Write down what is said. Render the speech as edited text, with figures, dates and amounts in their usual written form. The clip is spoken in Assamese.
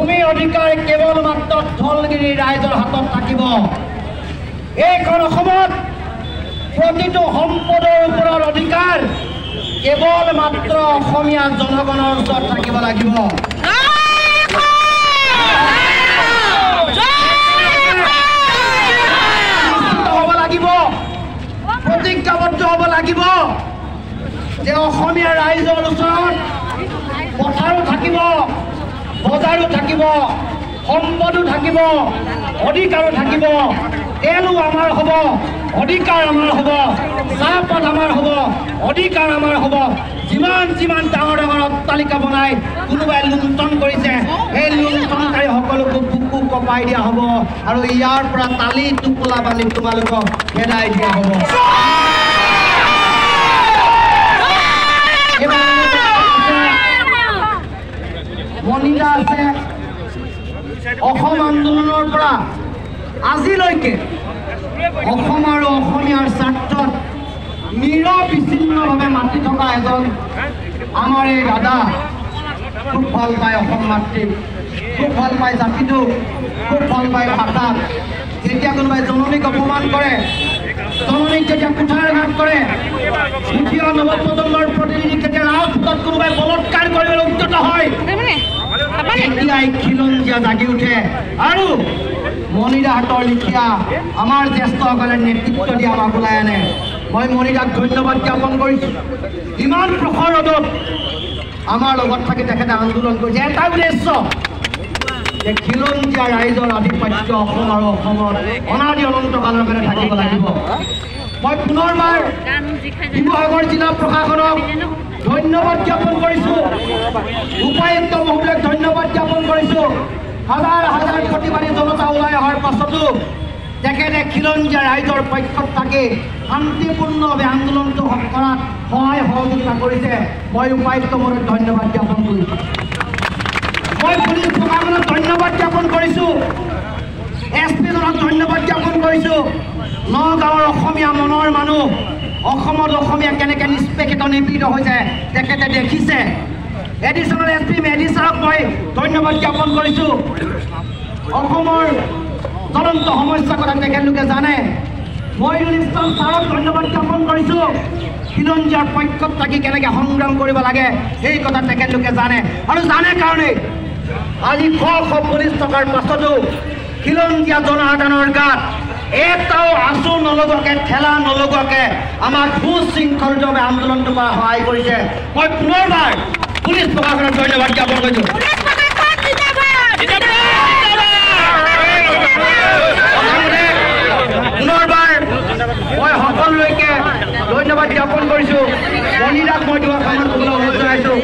ভূমি অধিকাৰ কেৱল মাত্ৰ থলগিৰি ৰাইজৰ হাতত থাকিব। এইখন অসমত প্ৰতিটো সম্পদৰ ওপৰত অধিকাৰ কেৱল মাত্ৰ অসমীয়া জনগণৰ ওচৰত থাকিব লাগিব। নিশ্চিত হ'ব লাগিব, প্ৰতিজ্ঞাবদ্ধ হ'ব লাগিব যে অসমীয়া ৰাইজৰ ওচৰত পথাৰো থাকিব, বজাৰো থাকিব, সম্পদো থাকিব, অধিকাৰো থাকিব। তেলো আমাৰ হ'ব, অধিকাৰ আমাৰ হ'ব, চাহপাত আমাৰ হ'ব, অধিকাৰ আমাৰ হ'ব। যিমান যিমান ডাঙৰ ডাঙৰ অট্টালিকা বনাই কোনোবাই লুণ্ঠন কৰিছে, সেই লুণ্ঠনকাৰী সকলোকো বুকু কপাই দিয়া হ'ব আৰু ইয়াৰ পৰা তালি টোপোলা বান্ধি তোমালোকক খেদাই দিয়া হ'ব। মনিদা আছে, অসম আন্দোলনৰ পৰা আজিলৈকে অসম আৰু অসমীয়াৰ স্বাৰ্থত নিৰবিচ্ছিন্নভাৱে মাতি থকা এজন আমাৰ এই দাদা। খুব ভাল পায় অসম মাতৃক, খুব ভাল পায় জাতিটোক, খুব ভাল পায় ভাষাক। যেতিয়া কোনোবাই জননীক অপমান কৰে, জননীক যেতিয়া কুঠাৰঘাত কৰে, উঠি অহা নৱপ্ৰজন্মৰ প্ৰতিনিধিক যেতিয়া ৰাজপথত কোনোবাই বলৎকাৰ কৰিবলৈ উদ্যত হয়, তেতিয়াই খিলঞ্জীয়া জাগি উঠে। আৰু মণিদাহঁতৰ লিখীয়া আমাৰ জ্যেষ্ঠসকলে নেতৃত্ব দি আমাক ওলাই আনে। মই মণিদাক ধন্যবাদ জ্ঞাপন কৰিছোঁ। ইমান প্ৰখৰ ৰ'দত আমাৰ লগত থাকি তেখেতে আন্দোলন কৰিছে। এটা উদ্দেশ্য যে খিলঞ্জীয়া ৰাইজৰ আধিপত্য অসম আৰু অসমত অনাদি অনন্ত কালৰ কাৰণে থাকিব লাগিব। মই পুনৰবাৰ শিৱসাগৰ জিলা প্ৰশাসনক ধন্যবাদ জ্ঞাপন কৰিছোঁ, উপায়ুক্ত মহোদয়ক ধন্যবাদ জ্ঞাপন কৰিছোঁ। হাজাৰ হাজাৰ প্ৰতিবাদী জনতা ওলাই অহাৰ পাছতো তেখেতে খিলঞ্জীয়া ৰাইজৰ পক্ষত থাকি শান্তিপূৰ্ণভাৱে আন্দোলনটো কৰাত সহায় সহযোগিতা কৰিছে। মই উপায়ুক্ত মহোদয়ক ধন্যবাদ জ্ঞাপন কৰিছোঁ। মই পুলিচ প্ৰশাসনক ধন্যবাদ জ্ঞাপন কৰিছোঁ, এছ পিজনক ধন্যবাদ জ্ঞাপন কৰিছোঁ। নগাঁৱৰ অসমীয়া মনৰ মানুহ, অসমত অসমীয়া কেনেকৈ নিষ্পেষিত নিপীড়িত হৈছে তেখেতে দেখিছে। এডিশ্যনেল এছ পি মেধি ছাৰক মই ধন্যবাদ জ্ঞাপন কৰিছোঁ। অসমৰ জ্বলন্ত সমস্যাৰ কথা তেখেতলোকে জানে। মইনুল ইছলাম ছাৰক ধন্যবাদ জ্ঞাপন কৰিছোঁ। খিলঞ্জীয়াৰ পক্ষত থাকি কেনেকৈ সংগ্ৰাম কৰিব লাগে সেই কথা তেখেতলোকে জানে। আৰু জানে কাৰণেই আজি শ শ পুলিচ থকাৰ পাছতো খিলঞ্জীয়া জনসাধাৰণৰ গাত এটাও আঁচু নলগোৱাকৈ, ঠেলা নলগোৱাকৈ আমাক সুশৃংখলিতভাৱে আন্দোলনটো কৰা সহায় কৰিছে। মই পুনৰবাৰ পুলিচ প্ৰশাসনক ধন্যবাদ জ্ঞাপন কৰিছোঁ। পুনৰবাৰ মই সকলোলৈকে ধন্যবাদ জ্ঞাপন কৰিছোঁ। মণিদাক মই দুআষাৰমান ক'বলৈ অনুৰোধ জনাইছোঁ।